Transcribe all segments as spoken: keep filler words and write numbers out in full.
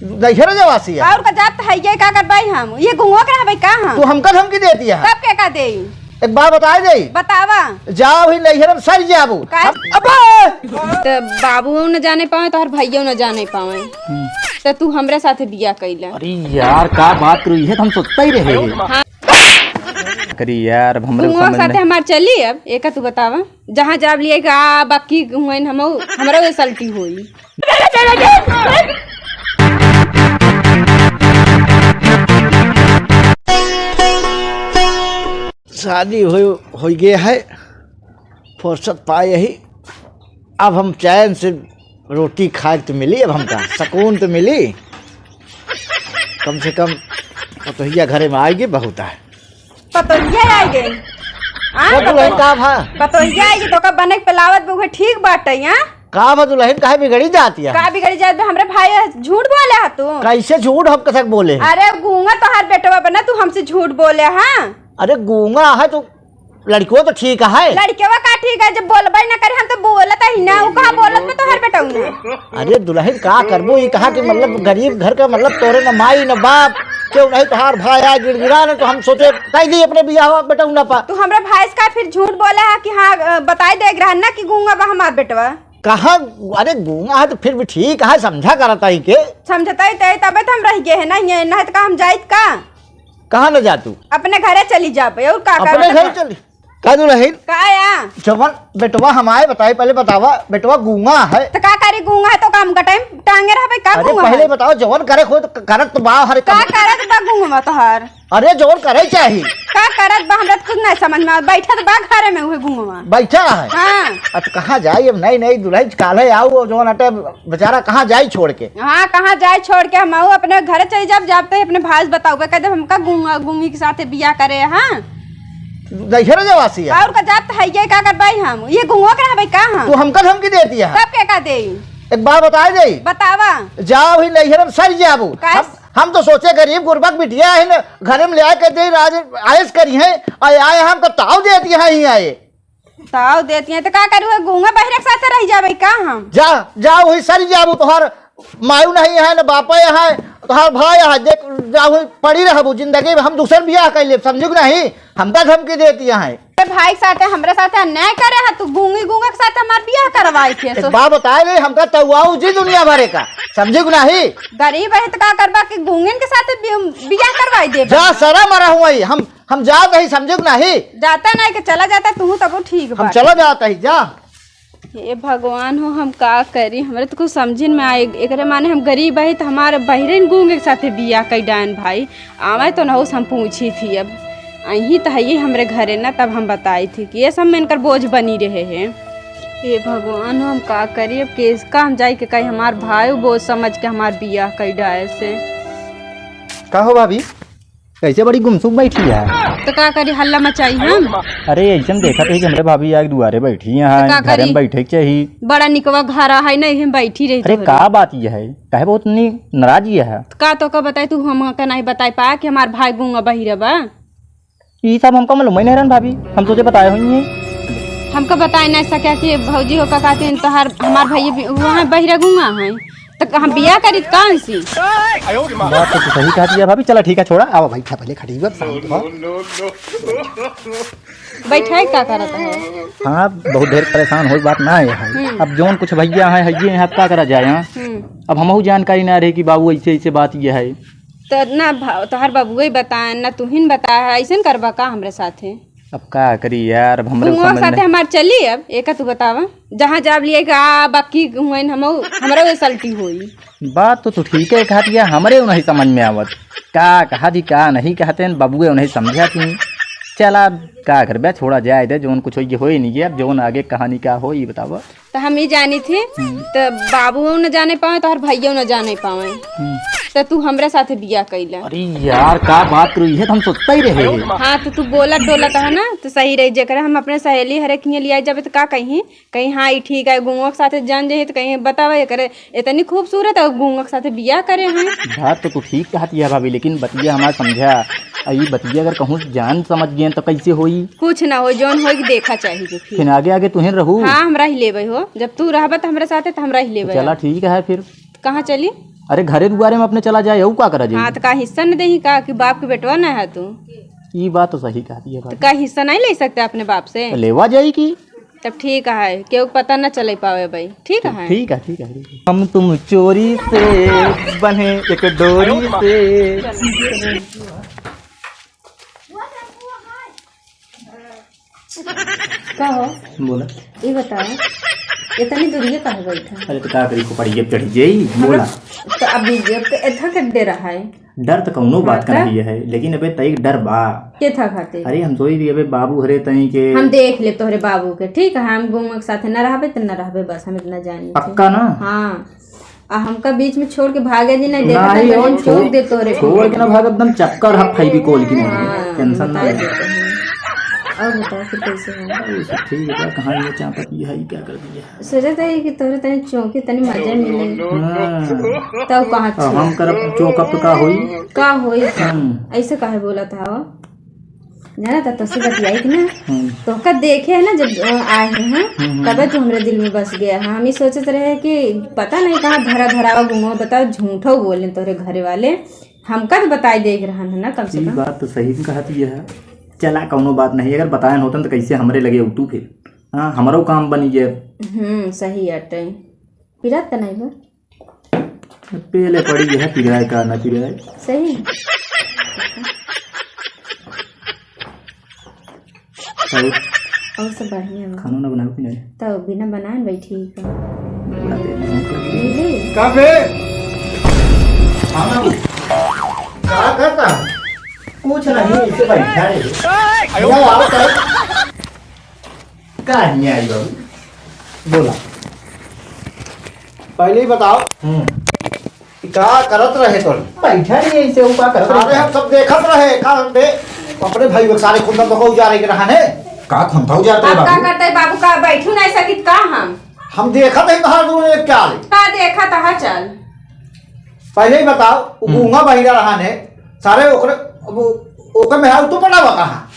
नैहर जवासी है। और का जात है ये, का करबाई हम? ये गुंगवा के रहबे का हम? तू हमका धमकी देती है? तब के का देई? एक बात बताए दे। बतावा। जाओ ही नैहर में सर जाबू। का? हम, अबे! त बाबू न जाने पावे, तोहर भैया न जाने पावे। हम्म। त तू हमरे साथे बियाह कइला। अरे यार, का बात करू, इहे त हम सोचता ही रहे। हाँ। करी यार, अब हमरे गुंगवा समझ साथे में हमार चली अब, एका तू बतावा। जहाँ जाब लिए का, बाकी हुआइन हमहू, हमरा वे सल्टी होई। शादी हो, हो गया है, फुर्सत पाए यही। अब हम चैन से रोटी खाए तो मिली, अब हमका सुकून तो मिली। कम से कम पतोहिया घरे में आएगी, बहुत है। पतोहिया आइ गई। हाँ, का दुल्हन पतो-, का भा? पतोहिया आइ गई, तो का बने के पिलावत बहु ठीक बाटे, हाँ? का भा दुल्हन, काहे बिगड़ी जाती है? का बिगड़ी जात बा? हमरे भाई झूठ बोले हा तू। कैसे झूठ हम कसक बोले हैं? अरे गूंगा तोहार बेटवा बना, तू हमसे झूठ बोले हा। अरे गूंगा है तो लड़कियों तो ठीक है। लड़कियों का ठीक है, जब बोलबे ना करे, हम तो बोलत ही ना, वो कहाँ बोलत में तोहार बेटवा ना। अरे दुल्हन का करबो, ये कहा कि मतलब गरीब घर का, मतलब तोरे न माई न बाप, क्यों नहीं तोहार भाई आ गिड़गिड़ा न, तो हम सोचे कह दी अपने बियाह बेटवा ना पा। तू हमरा भाई से का फिर झूठ बोला है कि हाँ, अ, बताई देख रहा ना कि गूंगा बा हमार बेटवा। कहाँ? अरे गूंगा है तो फिर भी ठीक है, समझा करता ही के। समझता ही तई तबे तो हम रह गए हैं ना, ये ना है तो का हम जाइत का? कहाँ न जा तू? अपने घरे चली जा पे, और का अपने करबा? घर चली? का दुल्हन? का या? जवन बेटवा हमारे बताई, पहले बतावा, बेटवा गूंगा है। तो का करी, गूंगा है तो काम का टाइम टांगे रहबे का अरे गूंगा पहले है? बताओ, जवन करे खुद क-, करत तो बा हर का काम। करत बा गूंगा तोहार? अरे जवन करे चाही। का करत बा, हमरा तो कुछ नहीं समझ में आवत। बैठत बा घरे में उहे गूंगा। बैठा है? हाँ। अच्छा कहाँ जाई अब नई नई दुल्हन काल्हे आऊ, जवन अटे बेचारा कहाँ जाई छोड़ के? हाँ, कहाँ जाए छोड़ के? हम आऊ अपने घरे चली जाब, जाब तो अपने भाई से बताऊबे, कह दे हमका गूंगा, गूंगी के साथे बियाह करे, हाँ। नैहर जवासी है। और का जात है ये, का करबाई हम? ये गूंगा के रहबे का हम? तू हमका धमकी देती है? तब के का देई? एक बात बताए दे। बतावा। जाओ ही नैहर में सर जाबू। का? हम, हम तो सोचे गरीब गुरबा के बिटिया है ना, घरे में ले आए के दे, राज आयस करी है, आए, आए हम तो ताव देती है ही आए। ताव देती हैं, तो का करू, गूंगा बहिरा के साथ रह जाबे का हम? जा, जा, वही सरी जाबू, तोहार मायू नहीं है, न बापा है, तोहार भाई है, देख, जा, वही पड़ी रहबू, जिंदगी में हम दूसर बियाह कर लेब, समझू कि नहीं? हमका धमकी देती है। तेरे भाई के साथ, हमरे साथ अन्याय करे है, तू गूंगी गूंगा के साथ हमार बियाह करवाई के, एक सो- बात बताए ले, हमका तउआऊ जी दुनिया भरे का, समझू कि नहीं? गरीब है तो का करबा कि गूंगिन के साथ बि-, बियाह करवाई देबा? जा, शर्म आ रहा हूँ, हम हम जात ही, समझू कि नहीं? जाता नहीं कि चला जाता, तू तबो ठीक हम बा। चला जात ही, जा। हे भगवान हो, हम का करी, हमरे तो कुछ समझिन में आए। एकरे माने हम गरीब आही तो हमारे बहिरन गूंगे के साथे बियाह कई डायन भाई। आवे तो नहुस हम पूछी थी, अब अही तो है ये हमरे घरे ना, तब हम बताई थी कि ये सब में इनकर बोझ बनी रहे हैं। हे भगवान हो, हम का करी, अब केस का हम जाई के कही हमार भाई बोझ समझ के हमार बियाह कई डाए से। का हो भाभी? कैसे बड़ी गुमसुम बैठी है? तो का करी, हल्ला मचाई हम? अरे, ऐसे में देखत है कि हमरे भाभी आके दुआरे बैठी हैं, तो का घरे में करी? बैठे के चाही। बड़ा निकवा घर है, नहीं हम बैठी रही अरे, तोहरे। का बात ये है? काहे बहुत नी-, नाराज ये है? तो का तो का बताई, तू हमका नहीं बताई पा कि हमार भाई गूंगा बहिरा बा? ई सब हमका मालूम ही नहीं रहन भाभी, हम सोचे बताए हुई हैं। हमका बताए नहीं सका कि भौजी हो का कहती हैं, तोहार, हमार भाई भी वहाँ बहिरा गूंगा है। तो हम बियाह करी त कौन सी? बात तो तू सही कहती है भाभी। चला ठीक है, छोड़ा, आवा बैठा पहले खड़ी हुआ, शांत हो। बैठा है, का करत हो? हाँ, बहुत ढेर परेशान होई बात ना है। हम्म। अब जौन कुछ भैया हैं, हइये हैं, अब का करा जाए, हाँ? हम्म। अब हमहू जानकारी ना रहे कि बाबू ऐसे, ऐसे बात ये है। तो ना भा-, तोहार बाबुए बताए, ना तुहिन बताए, ऐसन करबा का हमरे साथे? अब का करी यार, अब हमरे गुंगवा समझ साथे नहीं। हमार चली अब, एका तू बतावा। जहाँ जाब लिए का, बाकी हुआइन हमहू, हमरा वे सल्टी होई। बात तो तू ठीक है कहत या, हमरे नहीं समझ में आवत। का कहत ही, का नहीं कहत हैं, बबुए नहीं समझत ही। चला, का करबे, छोड़ा जाए दे, जौन कुछ होई, होई नहीं गया, अब जौन आगे कहानी का होई, बतावा। तो हम ही जानी थी, हम्म। तो बाबू न जाने पावे, तोहर भैया न जाने पावे। हम्म। तो तू हमरे साथे बियाह कइला। अरे यार, का बात करू, इहे तो हम सोचता ही रहे। हाँ, तो तू बोलत डोलत है ना, तो सही रही। जेकरे हम अपने सहेली हरे किए लिया जाबे, तो का कही, कही, "हाँ, ई ठीक है, गुंगवा के साथे जान जाही," तो कही, "बतावा, एकरे इतनी खूबसूरत है, गुंगवा के साथे बियाह करे हैं।" बात तो तू ठीक कहत या भाभी, लेकिन बतिया हमार समझा। आ, ई बतिया अगर कहूँ जान समझ गए, तो कैसे होई? कुछ ना हो, जौन होई, देखा चाहिए फिर। फिर आगे, आगे तुहिन रहू। हाँ, हमरा ही लेबे हो। जब तू रहबा, तो हमरा साथे, तो हमरा ही लेबे। चला, ठीक है फिर। कहाँ चली? अरे घरे दुआरे में अपने चला जाए, ऊ का करा जाई? हाँ, तो का हिस्सा न देही का कि बाप के बेटवा न है तू? ई बात तो सही कहती है तो भाभी। का हिस्सा नहीं ले सकते अपने बाप से? तो लेवा जाई की? तब ठीक है, केहू के पता न चले पावे भाई, ठीक है? ठीक है, ठीक है, ठीक है। हम तुम चोरी से बंधे एक डोरी से। का हो? बोला। ये बताओ, इतनी दूरिये काहे बैठा? अरे तो का करी, खोपड़िया पे चढ़ी जाई, बोला। तो अभी ये तो एथा के डर है। डर तो कौनो बात का हाँ, नहीं है, लेकिन अबे तई डर बा। के था खातिर? अरे हम सोची थी अबे बाबू हरे तई के हम देख ले तोहरे बाबू के, ठीक है, हम गौवा के साथे न रहबे तो न रहबे, बस हम इतना जानी थी। पक्का ना? हाँ। आ हमका बीच में छोड़ के भागे जी, नहीं देखा नहीं, था, बहन, छोड़ दे तोरे। छोड़ के ना भाग, एकदम चक्कर हा फेविकोल की नहीं। हाँ, टेंशन ना बता ले। देते हैं। और बताओ फिर कैसे है? अरे सब ठीक है, कहाँ ये चापत ये है, क्या कर दिया? सोचत है कि तोरे तनी चौंके, तनी मजा मिले। हाँ। तब कहाँ अब हम करब चौंकब तो का होई? का होई? हम्म। ऐसे काहे बोला था वो? जाना था तोसे बतियाई थी ना, हम्म। तोहका देखे है ना जब, अ, आए हैं, हाँ? हम्म, हम्म। तबे तू हमरे दिल में बस गया है। हम ही सोचत रहे कि पता नहीं कहाँ धरा धरावा घूमो, बताओ झूठो बोले तोरे घरे वाले, हमका तो बताई देख रहन है ना कम से ई कम। बात तो सही में कहती है। चला कौनो बात नहीं, अगर बतायन होतन तो कैसे हमरे लगे उठू फिर? हाँ, हमरो काम बनी गया। हम्म, सही अटे। पिरात तो नहीं बा? पहले पड़ी है पिराए का ना पिराए। सही। और और सब बढ़िया बा। खाना ना बनाओ कि नहीं? तो बिना बनाए बैठी का। बना दे, भूख लगी। मिली? का बे? खाना का करता? कुछ नहीं, इसे बैठा है। आयो। क्या बात है? का नहीं आई बाबू? बोला। पहले ही बताओ। हम्म। कि का करत रहे तोर? बैठा नहीं ऐसे, वो का करत अरे रहे? हम सब देखत रहे, का हम बे, अपने भाई के सारे खुंदन तो उजारे के रहा ने। का खुंदन उजारत रहे अब का बाबू? करते बाबू, का बैठू नहीं सकित का हम? हम देखत है तहार दूर एक क्या ले? का देखत हा चल? पहले ही बताओ, वो हम्म। गूंगा बहिरा रहा ने, सारे ओकरे, वो, ओकर मेहरारू तू पटावा कहाँ?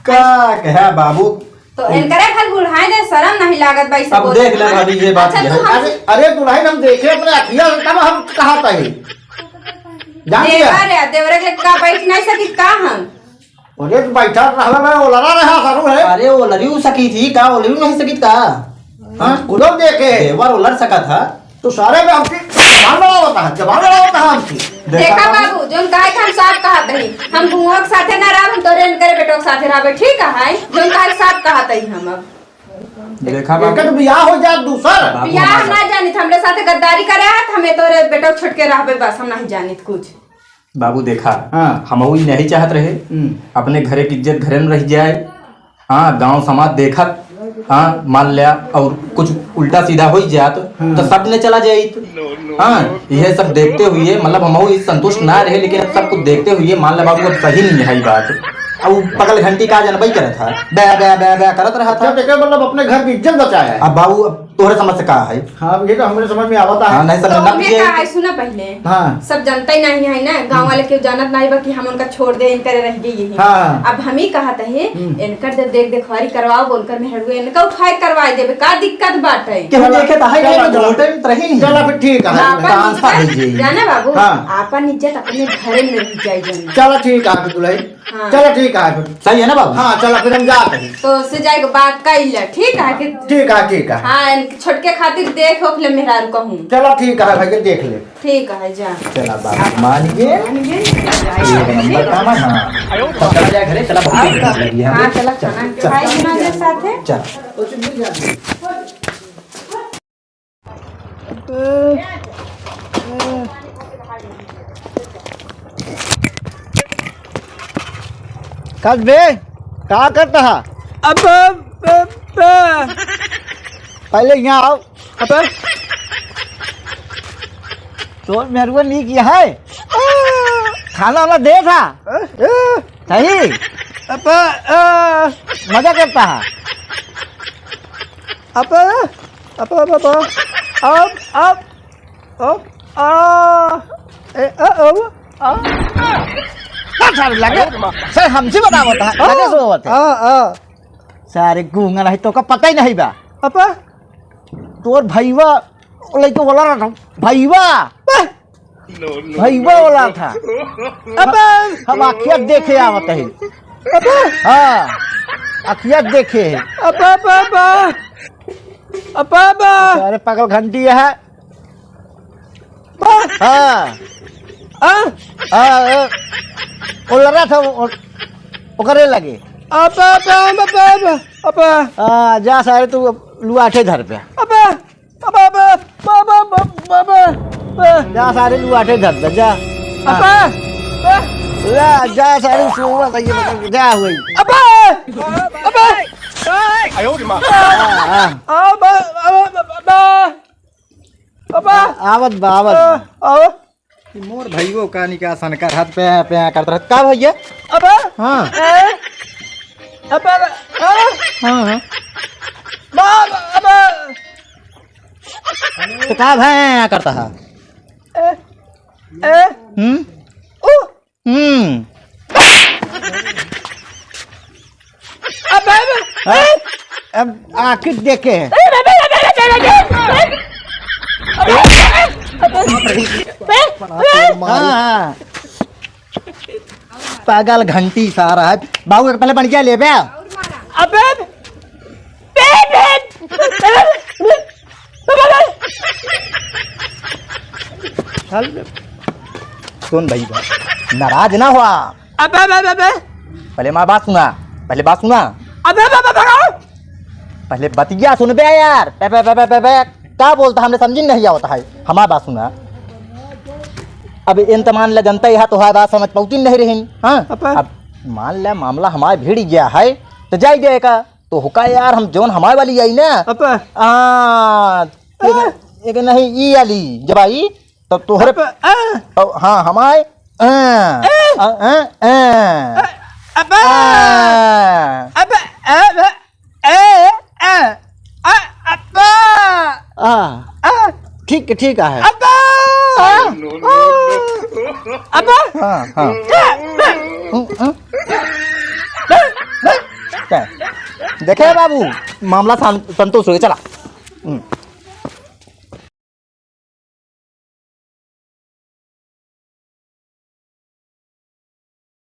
का कहे बाबू? तो इनकरे घर बुढ़ाए दे, शरम नहीं लागत बा, इसे अब बोले देख ले ना। भाभी, ये बात अच्छा, ये तू है। हम अरे, अरे दुल्हन, हम देखे अपने अखिया से, तब हम कहा तही। जान लिया? देवर है, देवरे के का बैठ नहीं सकी का हम? अरे, तू बैठा रहला बे, ओलरा रहा सारू है। अरे, ओलरी उ सकी थी, का ओलरी नहीं सकी का? हाँ? कुलो देखे। देवर ओलर सका था। तो सारे में हमसे जबान लड़ावत है, जबान लड़ावत है हमसे। देखा देखा बाबू? बाबू, जोन कहे के हम साफ कहत हई, हम बुआ के साथे ना रहब, हम तोरे इनकरे बेटो के साथे रहबे, ठीक है? जोन कहे के साफ कहत हई हम अब। देखा बाबू? एकर बियाह हो जात दूसर। बाबू बियाह हमार ना जानित, हमरे साथे गद्दारी करे हाथ, हमें तोरे बेटो छोटके रहबे बस, हम नहीं जानित कुछ। बाबू देखा, हाँ। हमहू ई नहीं चाहत रहे, हम्म। अपने घरे की इज्जत घरे में रह जाए, हाँ, गाँव समाज देखत, हाँ, मान लिया, और कुछ उल्टा सीधा हो ही जात, हाँ। तो सब ने चला जाइत। हाँ, यह सब देखते हुए, मतलब, हम इस संतुष्ट ना रहे, लेकिन अब सब कुछ देखते हुए, मान लिया, बाबू, अब सही नहीं है ये बात। अब वो पगल घंटी का जनबई करत था, बै, बै, बै, बै करत रहा था। अच्छा, तो क्या मतलब, अपने घर की इज्जत बचाया है? अब बाबू, अब तोहरे समझ से का है? हाँ, ये तो हमरे समझ में आवता है। हाँ, नहीं समझ तो ना हमें पीछे। का है, सुना पहले। हाँ। सब जनता ही नहीं है ना, गाँव वाले केहू जानत नहीं बा कि हम उनका छोड़ दे, इनकरे रह गई यही। हाँ। अब हम ही कहत है, हम्म। इनकर जब देख देखवारी करवाओ, उनकर मेहरुए, इनका उठाए करवाए देबे, का दिक्कत बाटे? केहू चला, देखे तो है चला, नहीं, चला। घोटे में तो रही। चला फिर ठीक है। आपन तानसा इज्जत, है जी। जाना बाबू, हाँ। आपन इज्जत अपने घरे में रह जाए जन। चला ठीक है फिर दुल्हन। हाँ। चला ठीक है फिर। सही है ना बाबू? हाँ, चला फिर हम जात हैं। तो से जाए के बात कइल, ठीक है कि ठीक है, ठीक है। हाँ, छोटके खातिर देख ओख ले मेहरारू कहूँ। चला ठीक है भाई, देख ले। ठीक है, जा। चला बाबू, मान गए। मान गए। एक नंबर काम है, हाँ। तो चला जाए घरे, चला, बहुत भूख लगी है। हाँ, चला खाना चल। खाई ना दे साथे। चल। कस बे, का करता है? अब, अब, अब, पहले यहाँ आओ। अब तोर मेहरुआ नीक यहाँ है, खाना वाना दे था। सही। अब, अ, मजा करता है। अब, अब, अब, अब, अब, अब, अब, आ, ए, अ, औ, आ। का सारे लगे? सर, हमसे बतावत है, आ, लगे से होत है। आ, आ। सारे गूंगा नहीं, तोका पता ही नहीं बा। अपा? तोर भईवा लइके बोला रहा था। भैया, भैया बोला था। अबे। हम अखिया देखे आवत है। अबे। हाँ, अखिया देखे है। अबे, अबे, अबे। अबे, अबे। अरे पागल घंटी है। अबे। हाँ। आ? हाँ, ए, ओ लड़ा था, ओ, ओकरे लगे। अबे, अबे, अबे, अबे, अबे। हाँ, जा सारे तू लुआठे धर पे। अबे। अबे, अबे, बाबा, बाबा, बाबा। जा सारे लुआठे धर दे, जा। अबे, अबे। जा, जा सारे सुआ सही पकड़ के, जा हुई। अबे, अबे। आयो रे माँ। हाँ, हाँ। अबे, अबे, अबे, अबे। अबे। आवत बा, आवत बा। अबे। कि मोर भइयो का निकासन कर हाथ पे, पे करत रहत। का भइया? अबे। हाँ। ए? अबे, अबे। हाँ, हाँ। बाप, अबे। तो का भइया करत है? ए, ए। हम्म? उ। हम्म। अबे, अबे, हाँ? ए। अब आखिर देखे हैं। ए, अबे, अबे, अबे, अबे, अबे। हाँ, हाँ। पागल घंटी सारा है। बाबू, एक पहले बन क्या ले बे? अबे, बे, बे, बे, बे, बे। चल, सुन भाई, नाराज ना हुआ। अबे, अबे, अबे, अबे। पहले माँ बात सुना, पहले बात सुना। अबे, अबे, अबे, अबे। पहले बतिया सुन बे यार। बे, बे, बे, बे, बे, बे। का बोलता हमने समझी नहीं आवता है। हमार बात सुना। अब इन तमान ला जनता यहाँ तो है बात समझ पौती नहीं रही। हाँ? अबे। अब मान ले मामला हमारे भिड़ गया है तो जाई दे का। तो हुका यार हम जौन हमारे वाली आई ना। अबे। हाँ, एक, एक नहीं ई वाली जब आई तब तोहरे अबे, आ। अब हाँ, हम आए। आ, ए। आ, आ, आ। अबे। आ। अबे, अबे, ए, ए, आ, अबे। आ। आ। ठीक, ठीक है। अबे। आ। अबे। हाँ, हाँ। हम्म, हम्म। क्या? देखे बाबू, मामला सं-, संतोष हो गया, चला। हम्म।